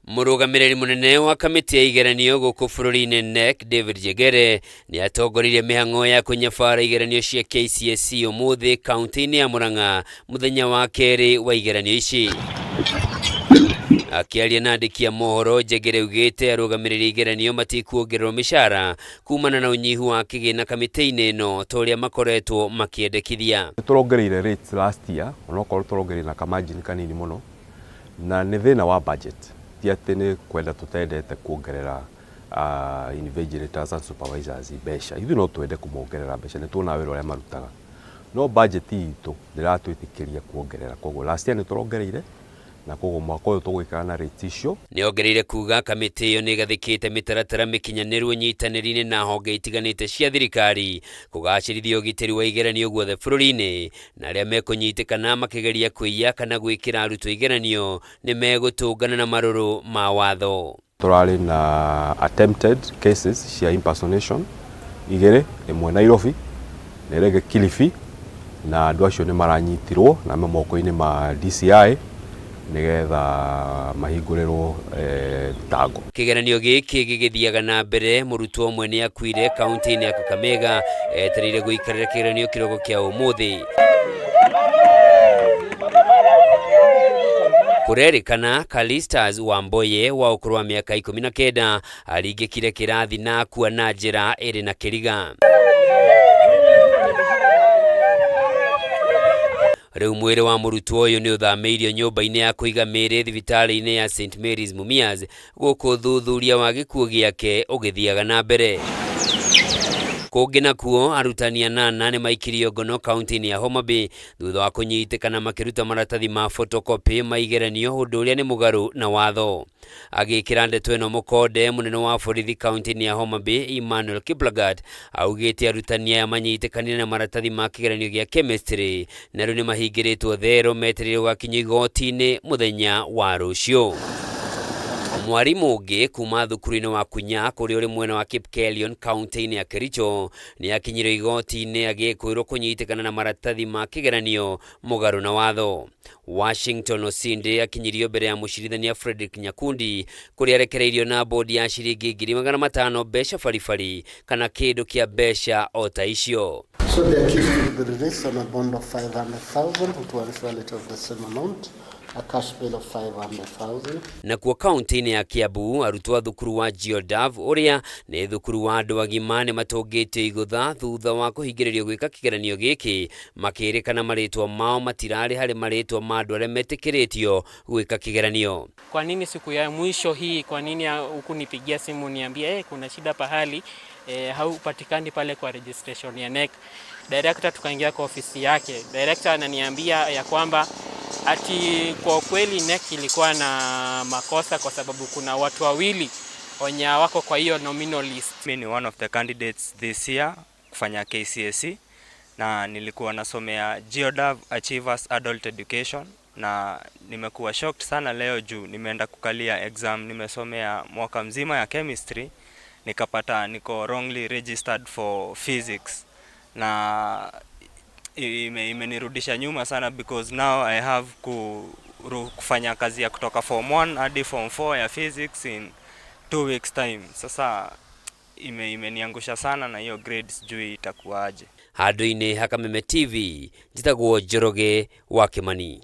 Mũrũgamĩrĩri mũnene wa kamĩtĩ ya igeranio gũkũ bũrũri-inĩ KNEC David Njegere nĩ atongoririe mĩhang'o ya kũnyabara igeranio cia KCSE ũmũthĩ kaunti-inĩ ya Murang'a mũthenya wa kerĩ wa igeranio ici. Akĩaria na andĩki a mohoro, Njegere augĩte arũgamĩrĩri a igeranio matikuongererwo mĩcara kumana na ũnyihu wa kĩgĩna kamĩtĩ-inĩ ĩno ta ũrĩa makoretwo makĩendekithia. Nĩ tũrongereire rates last year onokorwo tũrongereire na ka margin kanini mũno na nĩ thĩna wa budget ti atĩ nĩ kwenda tũtendete kuongerera invigilators and supervisors mbeca. Ithuĩ no twende kũmongerera mbeca nĩ tuonaga wĩra ũrĩa marutaga no budget itũ ndĩratwĩtĩkĩria kuongerera koguo last year nĩ tũrongereire na koguo mwaka ũyũ tũgũikara na rates icio. Nĩongereire kuga kamĩtĩ ĩyo nĩĩgathĩkĩte mĩtaratara mĩkinyanĩru ũnyitanĩri-inĩ na honge itiganĩte cia thirikari kũgacĩrithia ũgitĩri wa igeranio guothe bũrũri-inĩ na arĩa mekũnyitĩkana makĩgeria kũiya kana gwĩkĩra arutwo igeranio nĩ megũtũngana na marũrũ ma watho. Tũrarĩ na attempted cases cia impersonation igĩrĩ, ĩmwe Nairobi na ĩrĩa ĩngĩ Kilifi, na andũ acio nĩ maranyitirwo na me moko-inĩ ma DCI nĩgetha mahingũrĩrwo thitango. Kĩgeranio gĩkĩ gĩgĩthiaga na mbere, mũrutwo ũmwe nĩ akuire kaunti-inĩ ya Kakamega etereire gũikarĩra kĩgeranio kĩroko kĩa ũmũthĩ. Kũrerĩkana Calistus Wamboye wa ũkũrũ wa mĩaka 19 aringĩkire kĩrathi na akua na njĩra ĩrĩ na kĩriga. Rĩu mwĩrĩ wa mũrutwo ũyũ nĩ ũthamĩirio nyũmba-inĩ ya kũiga mĩĩrĩ thibitarĩ-inĩ ya St Mary's Mumias gũkũ ũthuthuria wa gĩkuũ gĩake ũgĩthiaga na mbere. Kũngĩ nakuo, arutani anana nĩ maikirio ngono kaunti-inĩ ya Homa Bay thutha wa kũnyitĩkana makĩruta maratathi ma photocopy ma igeranio ũndũ ũrĩa nĩ mũgarũ na watho. Agĩkĩra ndeto ĩno mũkonde, mũnene wa borithi kaunti-inĩ ya Homa Bay Emmanuel Kiplagat augĩte arutani aya manyitĩkanire na maratathi ma kĩgeranio gĩa chemistry na rĩu nĩ mahingĩrĩtwo thero metereire gũgakinyio igoti-inĩ mũthenya wa rũciũ. Mwarimũ ũngĩ kuma thukuru-inĩ wa Kunyak ũrĩa ũrĩ mwena wa Kipkelion kaunti-inĩ ya Kericho nĩ akinyirio igoti-inĩ agĩkũĩrwo kũnyitĩkana na maratathi ma kĩgeranio mũgarũ na watho. Washington Osinde akinyirio mbere ya mũcirithania Frederick Nyakundi kũrĩa arekereirio na bodi ya ciringi 500,000 mbeca baribari kana kĩndũ kĩa mbeca o ta icio. So the accused will be released on a bond of 500,000 with one surety of the same amount, a cash bail of 500,000. Nakuo kaunti-inĩ ya Kiambu, arutwo a thukuru wa Geodav ũrĩa nĩ thukuru wa andũ agima nĩ matũngĩtio igũtha thutha wa kũhingĩrĩrio gwĩka kĩgeranio gĩkĩ makĩrĩkana marĩtwa mao matirarĩ harĩ marĩtwa ma andũ arĩa metĩkĩrĩtio gwĩka kĩgeranio. Kwa nini siku ya mwisho hii, kwa nini hukunipigia simu niambie kuna shida pahali haupatikani pale kwa registration ya KNEC? Director tukaingia kwa ofisi yake. Director ananiambia ya kwamba ati kwa kweli KNEC ilikuwa na makosa kwa sababu kuna watu wawili wenye wako kwa hiyo nominal list. Mimi ni one of the candidates this year kufanya KCSE na nilikuwa nasomea Geodav Achievers Adult Education na nimekuwa shocked sana leo juu nimeenda kukalia exam nimesomea mwaka mzima ya chemistry, nikapata niko wrongly registered for physics na imenirudisha nyuma sana because now I have kufanya kazi ya kutoka form 1 hadi form 4 ya physics in 2 weeks time. Sasa imeniangusha sana na hiyo grade sijui itakuwaje. Handũ-inĩ ha Kameme TV, njĩtagwo Njoroge wa Kĩmani.